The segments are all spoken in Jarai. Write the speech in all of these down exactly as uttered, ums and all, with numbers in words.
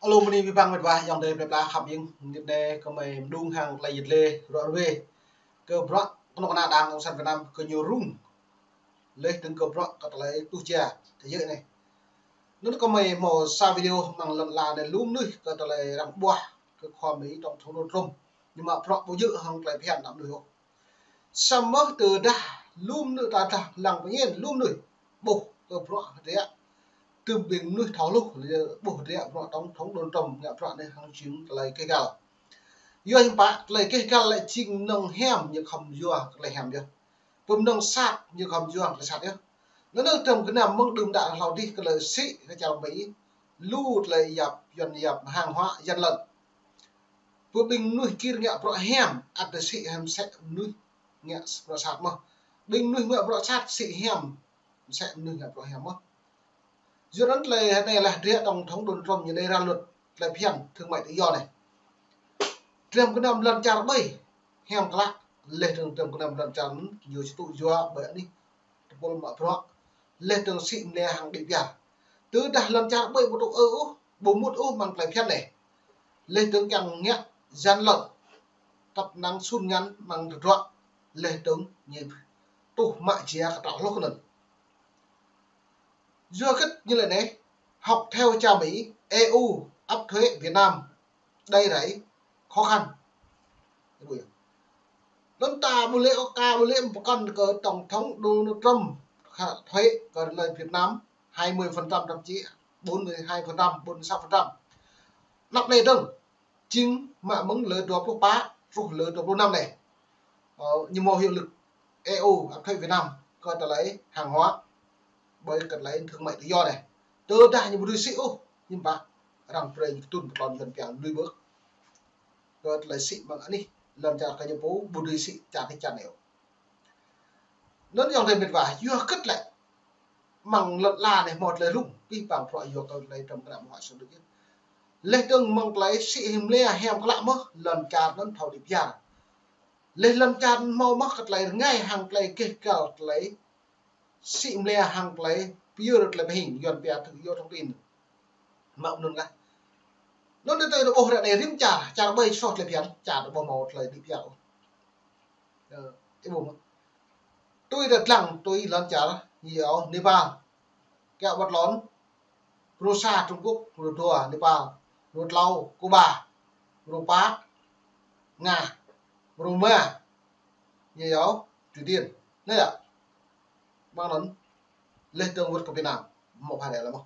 Alo, mơni ƀing mĕt wa, ayŏng adơi plơi pla khăp ƀing, mơnit anai kơmơi mơdung hăng tơlơi yit lê, ră ruai kơ bruă kơnuk kơna Đảng Cộng sản Việt Nam kơ ñu rŭng. Laih dơ̆ng kơ bruă kơ tơlơi tuh jia, tơlơi yơh anai. Anŭn kơmơi hmâo sa video mơ̆ng lŏn ala anai lu mơnuih kơ tơlơi răng ƀuah kơ khua Mi tổng thống Donald Trump. Ñu mă bruă ƀu djơ̆ hăng tơlơi phiăn ană mơnuih ôh. Samơ̆ tơdah lu mơnuih, tơdah lăng pơñen lu mơnuih ƀuh kơ bruă hơdră, tơm ƀing mơnuih thâo hluh ƀuh hơdră bruă tổng thống Donald Trump ngă bruă anai hăng jing tơlơi keh găl. Yua hiư̆m pă? Tơlơi keh găl lĕ jing mơnơ̆ng hiam ñu khŏm yua tơlơi hiam yơh. Pơm mơnơ̆ng sat ñu khŏm yua tơlơi sat yơh. Anŭn tơm gơnam mơ̆ng đưm đă hlâo dih kơ tơlơi sĭ kơ čar Mi, lu tơlơi yap, yuan yap, hàng hóa, gian lận. Pơ ƀing mơnuih gir ngă bruă hiam, ăt tơlơi sĭ hiam mơsĕ mơnuih ngă bruă sat mơ̆n. Ƀing mơnuih ngă bruă sat sĭ hiam mơsĕ mơnuih ngă bruă hiam mơ̆n. Yua anŭn tơlơi anai lĕ hơdră tổng thống Donald Trump ñu đei ra luật tơlơi phiăn thương mại tự do anai. Tơm gơnam lŏn čar ƀơi hiam klă, laih dơ̆ng tơm gơnam lŏn čar anŭn ñu či tŭ yua ƀơi anih tơpul mă bruă, laih dơ̆ng sĭ mơlĕ hăng đĭ piar. Tơdah lŏn čar ƀơi ƀu tŭ ư ôh, ƀu mŭt ôh mơ̆ng tơlơi phiăn anai, laih dơ̆ng kiăng ngă gian lận, tăp năng sun ngăn mơ̆ng tơdruă, laih dơ̆ng ñu tuh mă jia kơ trŏ hloh kơ anŭn. Yua hơget ñu laĭ anai? Học theo cha Mỹ, E U áp thuế Việt Nam đòi rải khó khăn. Anŭn ta ƀu lĕ ôh, ka ƀu lĕ pơkŏn kơ tổng thống Donald Trump khăt thuế kơ lĕ Việt Nam hai mươi phần trăm, thậm chí bốn mươi hai phần trăm, bốn mươi sáu phần trăm. Anăp anai dơ̆ng jing mă mơ̆ng lơ dua pluh pă truh lơ dua pluh năm anai. Ơ, ñu hmâo hiệu lực E U áp thuế Việt Nam kơ tơlơi hàng hóa, ƀơi kơ tơlơi thương mại tự do anai. Tơdah ñu ƀu dưi sĭ ôh, hiư̆m pă arăng brơi ñu kơtưn pơtlon yuan piăng lui bơ̆k kơ tơlơi sĭ mơ̆ng anih lŏn čar kơ ñu pô ƀu dưi sĭ čar tih čar anai ôh. Anŭn ayŏng adơi mĕt wa, yua hơget lĕ mơ̆ng lŏn ala anai hmâo tơlơi rŭng, pih pang bruă yua kơ tơlơi tơm gơnam mơ̆ng hua sơdŭk yơh. Laih dơ̆ng mơ̆ng tơlơi sĭ hiam mơlĕ hiam klă mơ̆n, lŏn čar anŭn thâo đĭ piar. Laih lŏn čar hmâo mơ̆n kơ tơlơi rơngai hăng tơlơi keh găl tơlơi sĭ mơlĕ hăng tơlơi pơyơr tơlơi pơhing yuan pia tự do thông tin. Mă anŭn lah. Anŭn tơlơi ƀuh ră anai rĭm čar, čar ƀơi soh tơlơi phiăn, čar ƀu hmâo tơlơi đĭ piar ôh. Ơ, ih ƀuh mơ̆n. Tui tơdang tui lŏn čar, ñu yua Nepal, kiăng wơ̆t lŏn, rơsa Trung Quốc, rơdua Nepal, rơtlâo Cuba, rơpă Nga, rơma ñu yua Triều Tiên. Anai yơh. Mơ̆ng anŭn laih dơ̆ng wơ̆t kơ Việt Nam, hmâo pha rĕ lăm mơ̆n.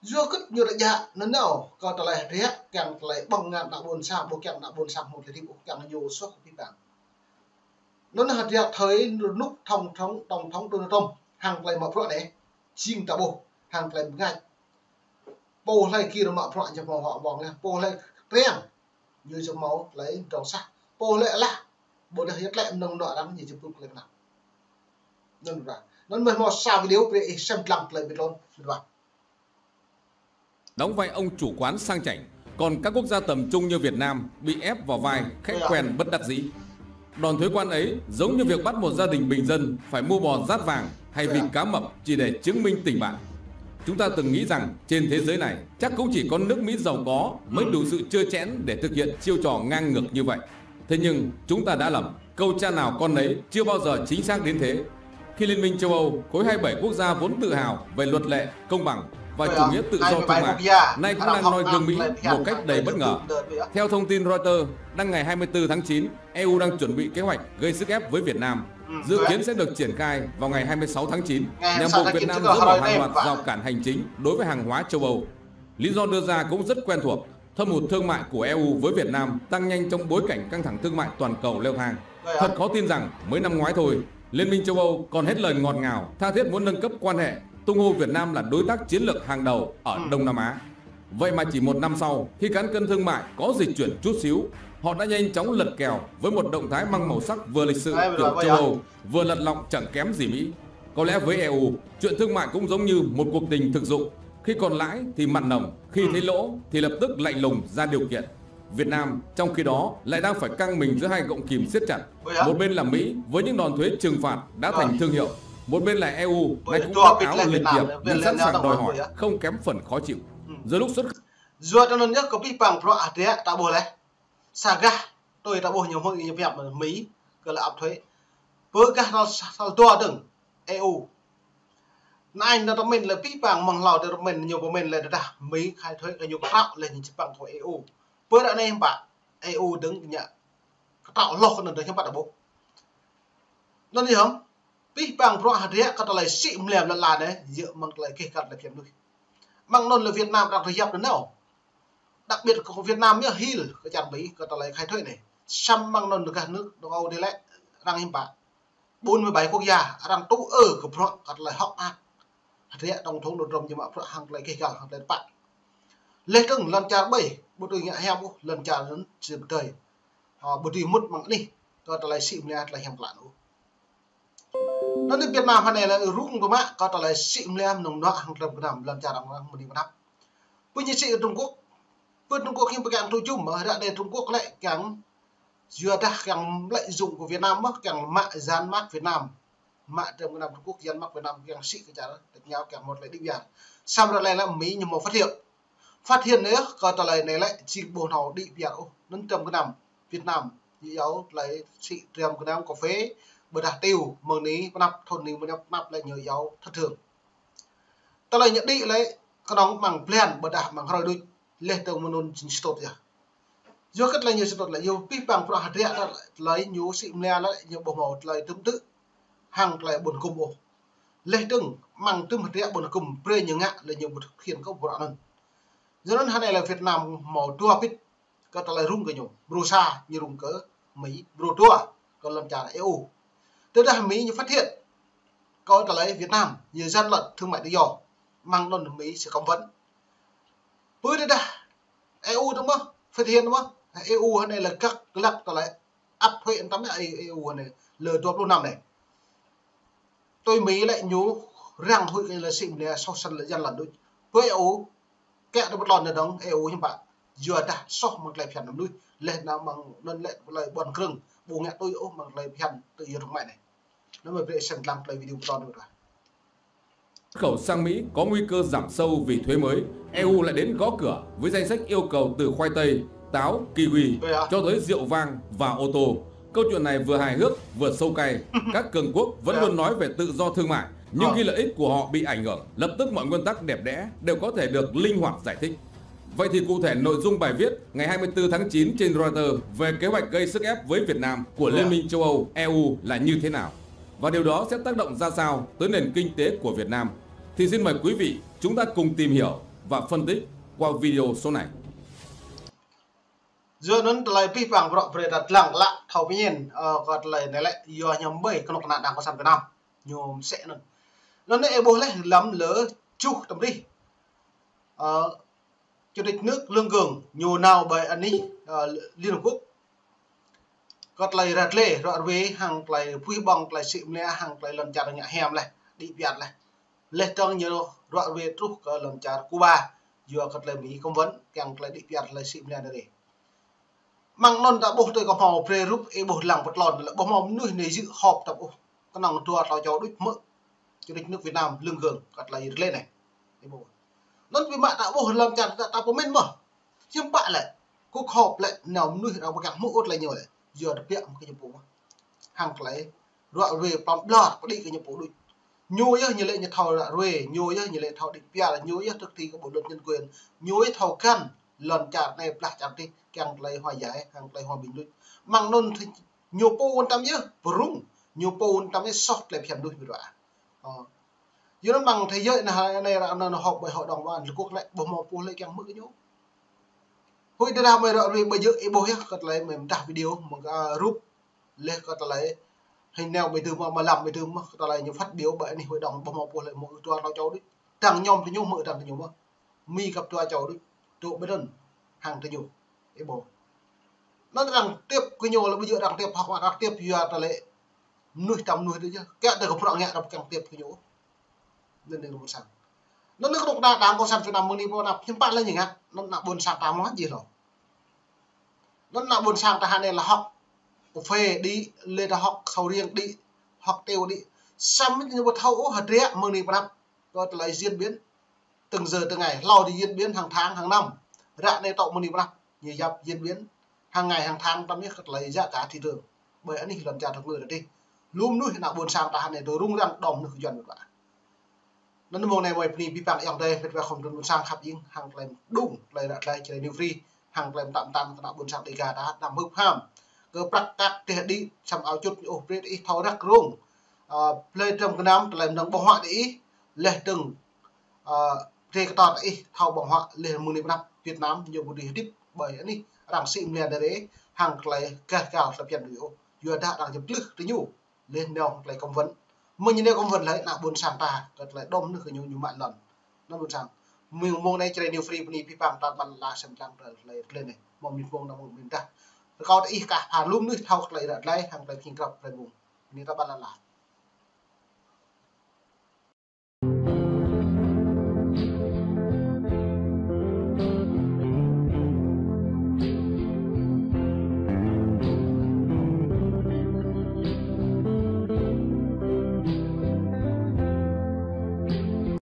Yua hơget ñu rơjă nanao kơ tơlơi hơdră kiăng tơlơi ƀơ̆ng ngăn ană ƀôn sang, ƀu kiăng ană ƀôn sang hmâo tơlơi hơdip ôh, kiăng ñu soh kơ pih pang. Anŭn hơdră thời rơnŭk tổng thống, tổng thống Donald Trump hăng tơlơi mă bruă anai, jing ta ƀuh hăng tơlơi bơngač. Pô hlơi gir mă bruă ñu hmâo hŏ ƀơ̆ng anai, pô hlơi triăng ñu či hmâo tơlơi dŏng sah. Pô hlơi alah, ƀôdah yơh tơlơi mơnơ̆ng mơnuă arăng ñu či pŭk tơlơi kơnang. Anŭn ƀă. Anŭn mơ̆ hmâo sa video brơi ih sem lăng tơlơi ƀiă lŏn, ƀă. Đóng vai ông chủ quán sang chảnh, còn các quốc gia tầm trung như Việt Nam bị ép vào vai khách quen bất đắc dĩ. Đòn thuế quan ấy giống như việc bắt một gia đình bình dân phải mua bò rát vàng thay vì cá mập chỉ để chứng minh tình bạn. Chúng ta từng nghĩ rằng trên thế giới này chắc cũng chỉ có nước Mỹ giàu có mới đủ sự trơ chẽn để thực hiện chiêu trò ngang ngược như vậy. Thế nhưng chúng ta đã lầm, câu cha nào con nấy chưa bao giờ chính xác đến thế. Khi Liên minh châu Âu, khối hai mươi bảy quốc gia vốn tự hào về luật lệ, công bằng và chủ nghĩa tự do thương mại, nay cũng đang noi gương Mỹ một cách đầy bất ngờ. Theo thông tin Reuters đăng ngày hai mươi tư tháng chín, E U đang chuẩn bị kế hoạch gây sức ép với Việt Nam, dự kiến sẽ được triển khai vào ngày hai mươi sáu tháng chín, nhằm buộc Việt Nam dỡ bỏ hàng loạt rào cản hành chính đối với hàng hóa châu Âu. Lý do đưa ra cũng rất quen thuộc, thâm hụt thương mại của E U với Việt Nam tăng nhanh trong bối cảnh căng thẳng thương mại toàn cầu leo thang. Thật khó tin rằng mới năm ngoái thôi, Liên minh châu Âu còn hết lời ngọt ngào, tha thiết muốn nâng cấp quan hệ, tung hô Việt Nam là đối tác chiến lược hàng đầu ở Đông Nam Á. Vậy mà chỉ một năm sau, khi cán cân thương mại có dịch chuyển chút xíu, họ đã nhanh chóng lật kèo với một động thái mang màu sắc vừa lịch sự kiểu châu Âu, vừa lật lọng chẳng kém gì Mỹ. Có lẽ với E U, chuyện thương mại cũng giống như một cuộc tình thực dụng. Khi còn lãi thì mặn nồng, khi thấy lỗ thì lập tức lạnh lùng ra điều kiện. Việt Nam, trong khi đó, lại đang phải căng mình giữa hai gọng kìm siết chặt. Một bên là Mỹ với những đòn thuế trừng phạt đã thành thương hiệu, một bên là E U, nay cũng khoác áo lịch thiệp nhưng sẵn sàng đòi hỏi, không kém phần khó chịu. Giữa lúc xuất Yua tơ anŭn yơh kơ pih pang bruă hơdră ta ƀuh laih. Sa gah tui ta ƀuh ñu hmư̆ ñu pơhiăp Mi kơ lĕ áp thuế. Pơ gah tal, tal dua dơ̆ng E U. Anai ñu tơmin lĕ pih pang mơ̆ng hlâo tơmin ñu pơmin lĕ tơdah Mi khai thuế kơ ñu kơtraŏ lĕ ñu čơpăng kơ E U. Pơ ră anai hơmâo E U dơ̆ng ñu kơtraŏ hloh kơ anŭn dơ̆ng hơmâo ta ƀuh. Anŭn yơh hăm, pih pang bruă hơdră kơ tơlơi sĭ mơ̆ng lăm lŏn anai, yua mơ̆ng tơlơi keh kăt lĕ phiăn mơnuih. Mơ̆ng anŭn lĕ Việt Nam arăng tơhiăp nanao. Đặc biệt kơ Việt Nam yơh hil kơ čar Mi kơ tơlơi khai thuế anai. Samơ̆ mơ̆ng anŭn gah nước Đông Âu dih lĕ arăng hiư̆m pă. Bốn mươi bảy quốc gia, arăng tŭ ư kơ bruă kơ tơlơi hŏk mơak. Hơdră tổng thống Donald Trump ñu mă bruă hăng tơlơi keh kăt hăng tơlơi tơpă. Leh dơ̆ng lŏn čar ƀai, ƀu dưi ngă hiam ôh, lŏn čar anŭn sĭ pơdơi. Ơ, ƀu dưi mŭt mơ̆ng anih kơ tơlơi sĭ mơ̆ng tơlơi hiam klă ôh. Anŭn Việt Nam hơnai lĕ rŭng tơmă kơ tơlơi sĭ mơ̆ng mơnơ̆ng hăng tơlơi gơnam lŏn čar arăng mơ̆ng anai pơ anăp. Pơ ñu sĭ Trung Quốc. Pơ Trung Quốc hiư̆m pơkeng tŭ jum, ră anai Trung Quốc lĕ kiăng yua dah kiăng lợi dụng kơ Việt Nam mơ̆n, kiăng mă dán mác Việt Nam. Mă tơlơi gơnam Trung Quốc dán mác Việt Nam kiăng sĭ kơ čar, tơña kiăng mŭt lĕ đĭ biar. Samơ̆ ră anai lĕ Mi ñu hmâo phát hiện. Phát hiện anai yơh kơ tơlơi anai lĕ či ƀu hmâo đĭ biar ôh. Anŭn tơlơi gơnam Việt Nam ñu iâu tơlơi sĭ tơlơi gơnam cà phê, ƀôdah tiêu, mơ̆ng anai pơ anăp thun anai pơ anăp lĕ ñu iâu thất thường. Tơlơi ñu đĭ lĕ kơnơ̆ng mơ̆ng blan ƀôdah mơ̆ng hrơi đôč, leh dơ̆ng mơ̆ng anŭn jing sĭ tŭt yơh. Yua kơ tơlơi ñu sĭ tŭt lĕ, yua pih pang bruă hơdră tơlơi ñu sĭ mơ̆ng lĕ ñu ƀu hmâo tơlơi tŭm tư̆ hăng tơlơi ƀuăn gŭm ôh. Leh dơ̆ng mơ̆ng tŭm hơdră ƀuăn gŭm brơi ñu ngă lĕ ñu ƀu thực hiện kơ bruă anŭn. Yua anŭn hơnai lĕ Việt Nam hmâo dua pit kơ tơlơi rŭng kơ ñu. Bruă sa ñu rŭng kơ Mi, bruă dua kơ lŏn čar E U. Tơdah Mi ñu phát hiện kơ tơlơi Việt Nam ñu gian lận thương mại tự do, mơ̆ng anŭn Mi sĭ cấm vận. Pơ tơdah E U tơ mơ̆n, phát hiện tơ mơ̆n, E U hơnai lĕ găk glăk tơlơi áp thuế tăm E U hơnai lĕ dua pluh năm anai. Tui Mi lĕ ñu răng huĭ kơ lĕ sĭ mơ̆ng anai soh săn lĕ gian lận đôč. Pơ E U, kĕ tơ pơtlon anai dơ̆ng E U hiư̆m pă. Yua dah soh mơ̆ng tơlơi phiăn mơnuih, leh anŭn mơ̆ng anŭn lĕ tơlơi ƀuăn krơ̆ng, ƀu ngă tui ôh mơ̆ng tơlơi phiăn tự do thương mại anai. Anŭn mơ̆ brơi săn lăng tơlơi video pơtlon anai. Xuất khẩu sang Mỹ có nguy cơ giảm sâu vì thuế mới, E U lại đến gõ cửa với danh sách yêu cầu từ khoai tây, táo, kiwi, cho tới rượu vang và ô tô. Câu chuyện này vừa hài hước, vừa sâu cay. Các cường quốc vẫn luôn nói về tự do thương mại, nhưng khi lợi ích của họ bị ảnh hưởng, lập tức mọi nguyên tắc đẹp đẽ đều có thể được linh hoạt giải thích. Vậy thì cụ thể nội dung bài viết ngày hai mươi tư tháng chín trên Reuters về kế hoạch gây sức ép với Việt Nam của Liên minh châu Âu, E U là như thế nào? Và điều đó sẽ tác động ra sao tới nền kinh tế của Việt Nam? Thì xin mời quý vị chúng ta cùng tìm hiểu và phân tích qua video số này. Yua anŭn tơlơi pih pang bruă brơi ta lăng lă thâo pơñen, ơ, kơ tơlơi anai lĕ yua ñu ƀai kơnuk kơna đảng cộng sản Việt Nam ñu mơsĕ anŭn. Anŭn anai ih ƀuh laih lăm lơ čuh tơm rih. Ơ, Chủ tịch nước Lương Cường ñu nao ƀơi anih, ơ, Liên Hợp Quốc. Kơ tơlơi ră lĕ, ră ruai hăng tơlơi pui ƀong tơlơi sĭ mơ̆ng anai hăng tơlơi lŏn čar ngă hiam laih, đĭ biar laih. Leh dơ̆ng ñu ră ruai truh kơ lŏn čar Cuba, yua kơ tơlơi Mi cấm vận, kiăng tơlơi đĭ biar tơlơi sĭ mơ̆ng anai. Mơ̆ng anŭn ta ƀuh tui kơ hmâo brơi rup ih ƀuh lăng pơtlon lĕ ƀu hmâo mơnuih anai yơh họp tăm ôh. Kơnơ̆ng dua tlâo čô đôč hmư̆ Chủ tịch nước Việt Nam Lương Cường kơ tơlơi ră lĕ anai. Ih ƀuh. Anŭn biă mă ta ƀuh lăm čar ta, ta pơmĭn mơ̆n. Hiư̆m pă lĕ, kơ họp lĕ nao mơnuih arăng ƀu kiăng hmư̆ ôh tơlơi ñu lĕ. Yua tơbiă mơ̆ng kơ ñu pô mơ̆n. Hăng tơlơi ră ruai plŏn ƀlŏr pơđĭ kơ ñu pô đôč. Ñu yơh ñu lĕ ñu thâo ră ruai, ñu yơh ñu lĕ thâo đĭ biar, ñu yơh thực thi kơ bộ luật nhân quyền, ñu yơh thâo găn lŏn čar anai blah čar adih, kiăng tơlơi hòa giải, hăng tơlơi hòa bình đôč. Mơ̆ng anŭn ñu pô wơ̆n tăm yơh pơrŭng, ñu pô wơ̆n tăm yơh soh tơlơi phiăn đôč ƀiă. Ơ. Yua anŭn mơ̆ng thế giới anai, anai, anai, anai họp ƀơi Hội đồng Bảo an Liên Hợp Quốc lĕ, ƀu hmâo pô lĕ kiăng hmư̆ kơ ñu. Huĭ tơdah mơi ră ruai ƀơi yơh, ih ƀuh yơh kơ tơlơi mơi mơdah video, mơ̆ng, ơ, rup, leh kơ tơlơi, hơnai ƀơi tơm mơ̆n, mlam ƀơi tơm mơ̆n, kơ tơlơi ñu phát biểu ƀơi anih Hội đồng ƀu hmâo pô lĕ hmư̆ dua tlâo čô đôč. Dăng ñu tơ ñu hmư̆, dăng tơ ñu mơ̆n. Mi găp dua čô đôč, dŏ ƀơi anŭn, hăng tơ ñu. Ih ƀuh. Anŭn arăng tiếp kơ ñu lĕ ƀu djơ̆ arăng tiếp, hŏk arăng tiếp yua tơlơi mơnuih tăm mơnuih tơ yơh. Kiăng tơ kơ bruă ngă arăng kiăng tiếp kơ ñu. Anŭn anai ƀôn sang. Anŭn anai kơnuk kơna đảng cộng sản Việt Nam mơ̆ng anai pơ anăp hiư̆m pă lĕ ñu ngă, anŭn ană ƀôn sang ta mơ̆n jih lŏ. Anŭn ană ƀôn sang ta hơnai lĕ hŏk cà phê đĭ, lĕ ta hŏk sầu riêng đĭ, hŏk tiêu đĭ. Samơ̆ ñu ƀu thâo ôh hơdră mơ̆ng anai pơ anăp kơ tơlơi diễn biến từng giờ từng ngày, hlâo đi diễn biến hàng tháng, hàng năm. Ră anai tŏ mơ̆ng anai pơ anăp, ñu yap diễn biến hàng ngày, hàng tháng, tăm yơh kơ tơlơi giá cả thị trường. Ƀơi anih lŏn čar rơngư rơdih. Lu mơnuih ană ƀôn sang ta hă anai dŏ rŭng răng đom mơnuih kơ Yuan mơ̆n ƀă. Anŭn mơ̆ng anai mơi bơni abih bang ayŏng adơi, met wa khŏm trun ƀôn sang khăp jing, hăng tơlơi mơdung, tơlơi ră tơlơi Jrai New Free, hăng tơlơi mơtam mơtam kơ ană ƀôn sang Dêga ta hă, anăm hưp ham kơ prăk kăk teh đĭ, săm ao čut ñu ôh, brơi ih thâo răk rông. Ơ, plơi trơm gơnam, tơlơi mơnơ̆ng ƀơ̆ng huă đĭ ih, leh dơ̆ng, ơ, brơi kơ tơlơi ih thâo ƀơ̆ng huă, leh mơ̆ng anai pơ anăp Việt Nam ñu ƀu dưi hơdip ƀơi anih arăng sĭ mơnia dơrê, hăng tơlơi gah gal tơlơi phiăn đuaĭ ôh. Yua dah arăng jăm tlưh tơ ñu. Leh nao tơlơi cấm vận. Mơ̆ng ñu nao cấm vận lĕ ană ƀôn sang ta, kơ tơlơi đom mơnuih kơ ñu, ñu mă lŏn. Ană ƀôn sang. Mơ̆ng mơ̆ng anai Jrai New Free bơni abih bang tal ƀan ala sem lăng tơlơi tơlơi anai. Mơ̆ng mĭn mơ̆ng ană mơ̆ng mĭn dah. Rơkâo tơ ih kah pha lu mơnuih thâo tơlơi ră tơlơi, hăng tơlơi pơjing krăp tơlơi mơ̆ng. Bơni tal ƀan ala.